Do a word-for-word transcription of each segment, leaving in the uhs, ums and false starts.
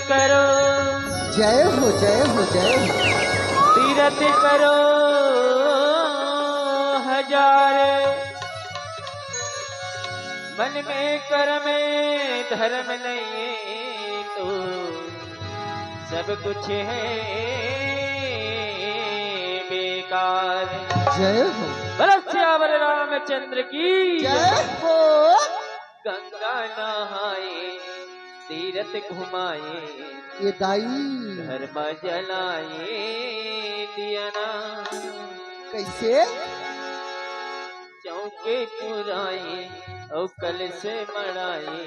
करो, जय हो, जय हो, जय हो। तीरथ करो हजार, मन में कर्म धर्म नहीं तो सब कुछ है बेकार। जय हो। बोलो सियावर रामचंद्र की जय हो। गंगा नहाए, तीरथ घुमाए, ये दाई। घर में जलाए दिया ना। कैसे? चौके पुराए, अउ कलश मढ़ाए।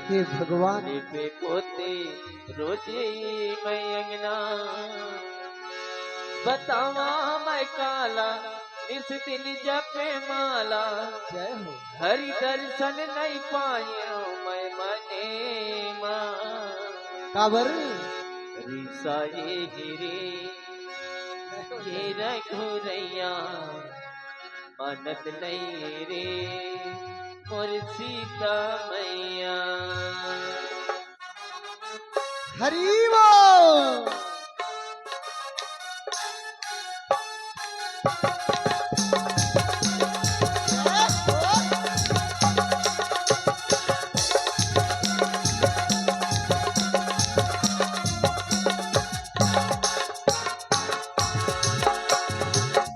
हे भगवान। लीपे पोते रोजे मैं अंगना। बतावा मैं काला, निस दिन जपे माला। जय हो। हरि दर्शन नहीं पायो मैं मने मा। काबर? रिसाए हे रे, ये रघुरैया, मानत नहीं रे, मोर सीता मैया। हरि बोल।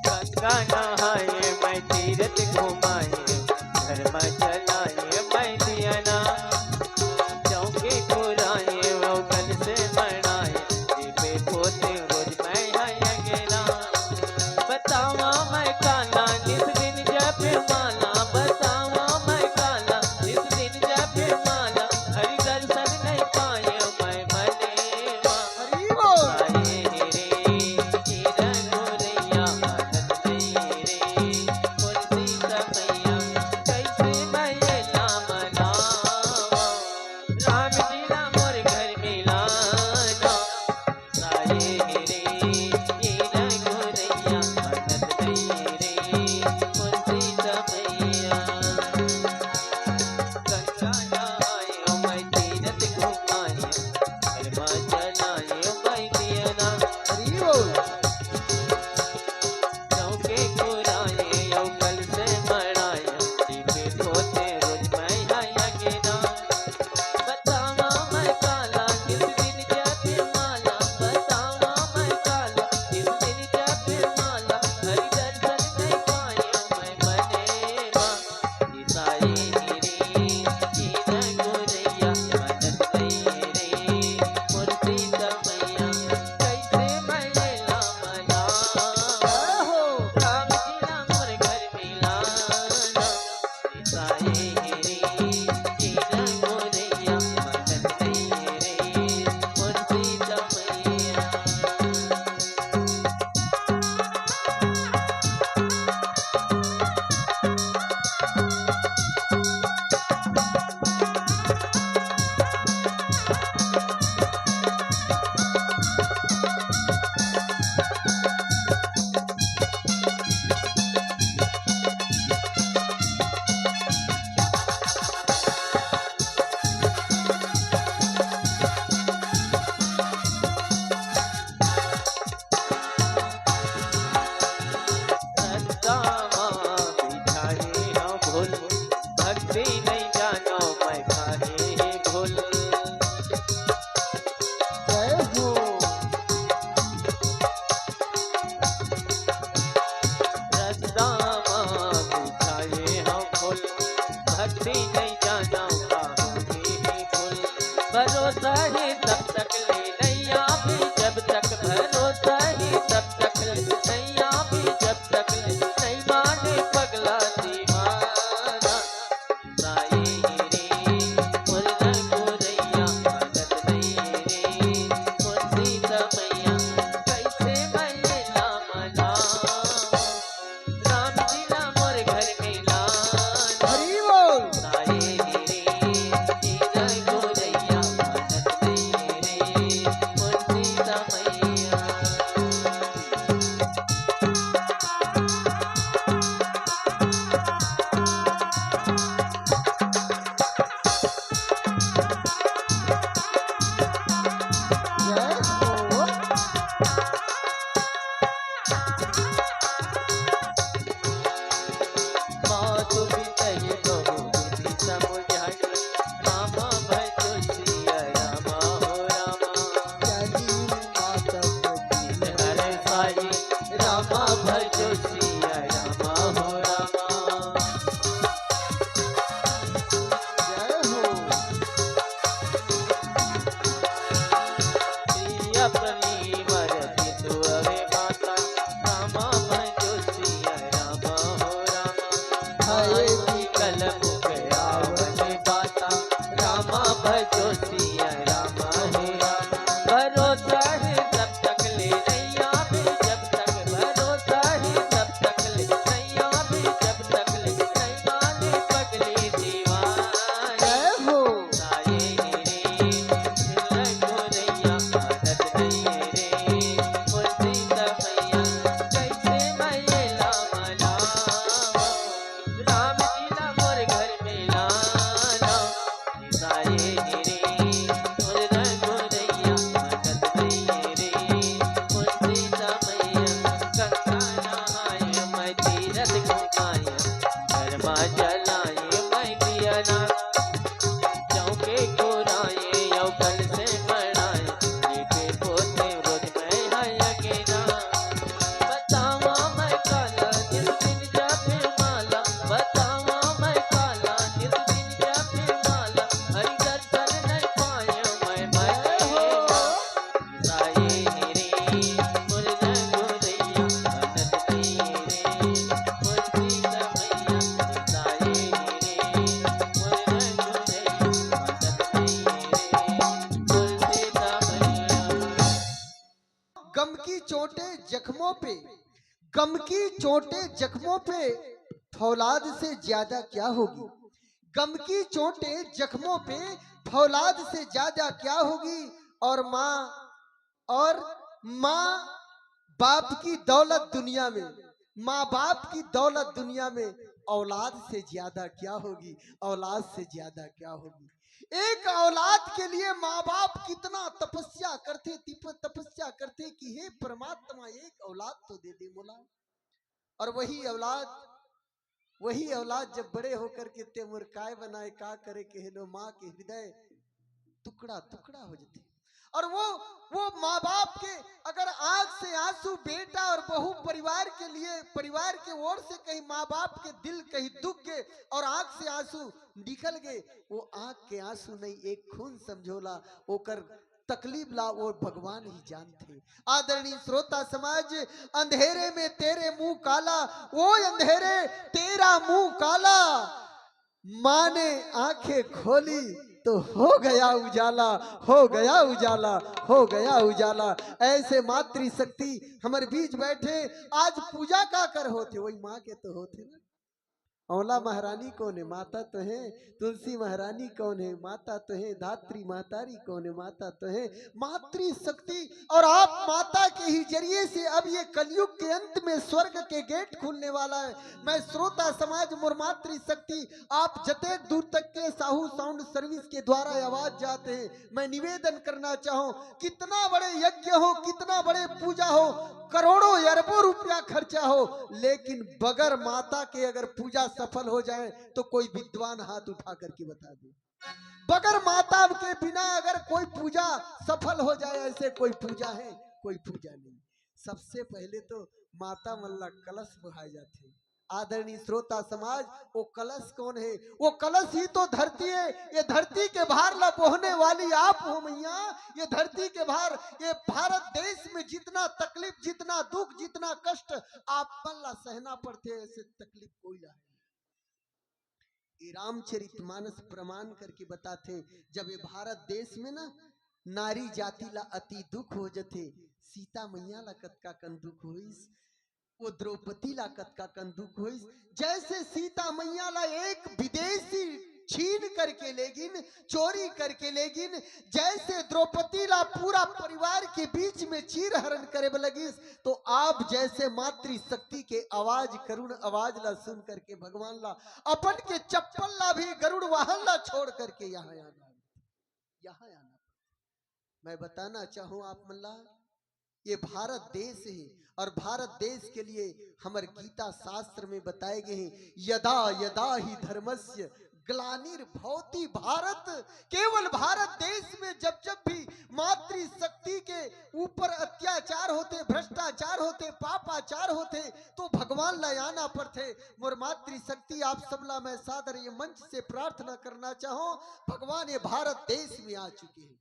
गंगा नहाए, मैं तीरथ घुमाए, घर में जलाए मैं दिया ना। चौके पुराए, वो कलश मढ़ाए, दीपे पोते रोज मैं है अंगना। बतावा मैं काला, निस दिन जप माला। बतावा मैं काला, निस दिन जप माला। हरि दर्शन नहीं पाए मैं मने मा। हरि बोल। आए रे, तेरा गोरैया मानत नहीं रे, मुर्दी समैया, कैसे मैं ये ना मनावा? राम जी ना मोर घर मिलाना। आए रे, तेरा गोरैया मानत नहीं रे, मुर्दी समैया। गंगा नहाए, मैं तीरथ घुमाए, घर में जलाए, मैं दिया ना। हरि बोल। चौके पुराए, अउ कलश मढ़ाए, दीपे पोते रोज मैं है अंगना। बतावा मैं काला, किस दिन जप माला। बतावा मैं काला, किस दिन जप माला। हरि दर्शन नहीं पायो मैं मने मा। साए रे, तेरा गोरैया मानत नहीं रे, मुर्दी समैया, कैसे मैं ये ना मनावा? राम जी ना मोर घर मिलाना। साए रे, तेरा गोरैया मानत नहीं रे, मुर्दी समैया। रस्ता मा बिछाए हंव भूल, भक्ति नइ जानो मैं काहे भूल। जय हो। रस्ता मा बिछाए हंव भूल, भक्ति नइ जानो काहे भूल। भरोसा हे तब तक ले नैया भी, जब तक भरोसा हे तब तक ले नैया भी, जब तक ले नहीं माने पगला दीवाना। साए रे, मोर रघुरैया, मानत नहीं रे, मोर सीता मैया, कैसे मैं ना मनावा? राम जी ला मोर घर में लाना। हरि बोल। साए रे, तेरा गोरैया मानत नहीं रे, या राम हे राम, भरोसा हे जब तक ले नैया में, जब तक भरोसा हे जब तक ले नैया में, जब तक ले नैया में पगली दीवाना। जय हो। साए रे, रघुरैया मानत नहीं रे, मुर्शिद मैया, कैसे मैं ये ला मनावा? राम जी ला मोर घर में लाना। साए रे, मोर रघुरैया, मदद दे रे, मुर्शिद मैया, गंगा नहाए, मैं तीरथ घुमाए, गरमा जलाए, मैं दिया ना, चौके घुराए, यौ कल से मनाए, लिपे पोते रोज मैं है अंगना। बतावा मैं काला, नित दिन जपे माला, बतावा मैं काला, नित दिन जपे माला, हरि दर्शन नहीं पाए मैं, मैं हो। साए रे, मोर रघुरैया, भगत तेरे, मोर सीता मैया, साए रे, मोर रघुरैया, भगत तेरे, मोर सीता मैया। गम की चोटें जख्मों पे, गम की चोटें जख्मों पे फौलाद से ज्यादा क्या होगी? गम की चोटें जख्मों पे फौलाद से ज्यादा क्या होगी? और माँ, और माँ बाप की दौलत दुनिया में, माँ बाप की दौलत दुनिया में औलाद से ज्यादा क्या होगी? औलाद से ज्यादा क्या होगी? एक औलाद के लिए माँ बाप कितना तपस्या करथे, तिप-, तपस्या करथे कि हे परमात्मा, एक औलाद तो दे दे मोला। और वही औलाद, वही औलाद जब बड़े होकर के ते मोर काय बनाए, का करे कहेलो, माँ के हृदय टुकड़ा टुकड़ा हो जाथे। और वो, वो माँ बाप के अगर आंख से आंसू बेटा और बहू परिवार के लिए, परिवार के ओर से कहीं माँ बाप के दिल कहीं दुख गए और आंख से आंसू निकल गए, वो आंख के आंसू नहीं, एक खून समझोला, ओकर तकलीफ ला वो भगवान ही जानथे। आदरणीय श्रोता समाज, अंधेरे में तेरे मुंह काला, ओ अंधेरे तेरा मुंह काला, माँ ने आंखें खोली तो हो गया उजाला, हो गया उजाला, हो गया उजाला। ऐसे मातृशक्ति हमर बीच बैठे, आज पूजा काकर होथे, वही माँ के तो होथे ना। औंला महारानी कौन है? माता तो है। तुलसी महारानी कौन है? माता तो है। धात्री महतारी कौन है? माता तो है। मातृशक्ति। और आप माता के ही जरिए से अब ये कलयुग के अंत में स्वर्ग के गेट खुलने वाला है। मैं श्रोता समाज, मोर मातृशक्ति, आप जतेक दूर तक के साहू साउंड सर्विस के द्वारा आवाज जात हे, मैं निवेदन करना चाहूं, कितना बड़े यज्ञ हो, कितना बड़े पूजा हो, करोड़ों अरबों रुपया खर्चा हो, लेकिन बगर माता के अगर पूजा सफल हो जाए तो कोई विद्वान हाथ उठा करके बता दे। बगर माता के बिना अगर कोई पूजा सफल हो जाए, ऐसे कोई पूजा है? कोई पूजा नहीं। सबसे पहले तो माता मन ला कलश बोहाए जाथे। आदरणीय श्रोता समाज, वो कलश कौन है? वो कलश ही तो धरती है। ये धरती के भार ला बोहने वाली आप हो मैया। ये धरती के भार, ये भारत देश में जितना तकलीफ, जितना दुख, जितना कष्ट आप मन ला सहना पड़थे, ऐसे तकलीफ कोई ला है। ये रामचरित मानस प्रमाण करके बताथे, जब ये भारत देश में ना नारी जाति ला अति दुख हो जथे, सीता मैया ला कतका कन दुख होइस, वो द्रौपदी ला कतका कन दुख होइस। जैसे सीता मैया ला एक विदेशी छीन करके लेगिन, चोरी करके लेगिन, जैसे द्रौपदी ला पूरा परिवार के बीच में चीर हरण करे बर लगिस, तो आप जैसे मातृशक्ति के आवाज, करुण आवाज ला सुन करके भगवान ला, अपन के चप्पल ला भी गरुड़ वाहन ला छोड़ करके यहाँ आना, यहाँ आना। मैं बताना चाहूं आप मन ला, ये भारत देश है और भारत देश के लिए हमर गीता शास्त्र में बताए गए हैं, यदा यदा ही धर्मस्य ग्लानिर्भवति भारत। केवल भारत देश में जब जब भी मातृशक्ति के ऊपर अत्याचार होथे, भ्रष्टाचार होथे, पापाचार होथे, तो भगवान ला आना पड़थे। मोर मातृशक्ति आप सबला मैं सादर ये मंच से प्रार्थना करना चाहूं, भगवान ये भारत देश में आ चुके हैं।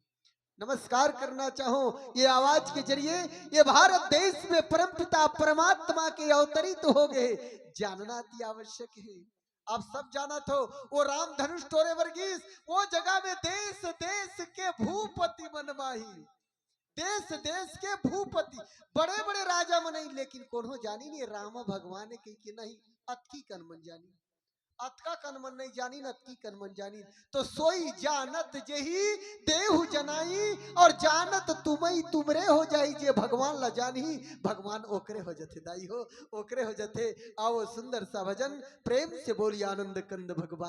नमस्कार करना चाहूं ये आवाज के जरिए, ये भारत देश में परमपिता परमात्मा के अवतरित हो गए, जानना अति आवश्यक है। आप सब जानत हो, वो राम धनुष टोरे बर गिस, वो जगह में देश देश के भूपति मन माही, देश देश के भूपति, बड़े बड़े राजा मन आही, लेकिन कोनो जानी नहीं राम भगवान के कि नहीं, अतकी कन मन जानी, अतका कन मन नहीं जानी, अतकी कन मन जानी। तो सोई जानत जेही देहु जनाई, और जानत तुमई तुमरे हो जाई, जे भगवान ला जानी, भगवान ओकरे हो जथे दाई हो, ओकरे हो जथे। आओ सुंदर सा भजन प्रेम से बोली आनंद कंद भगवान।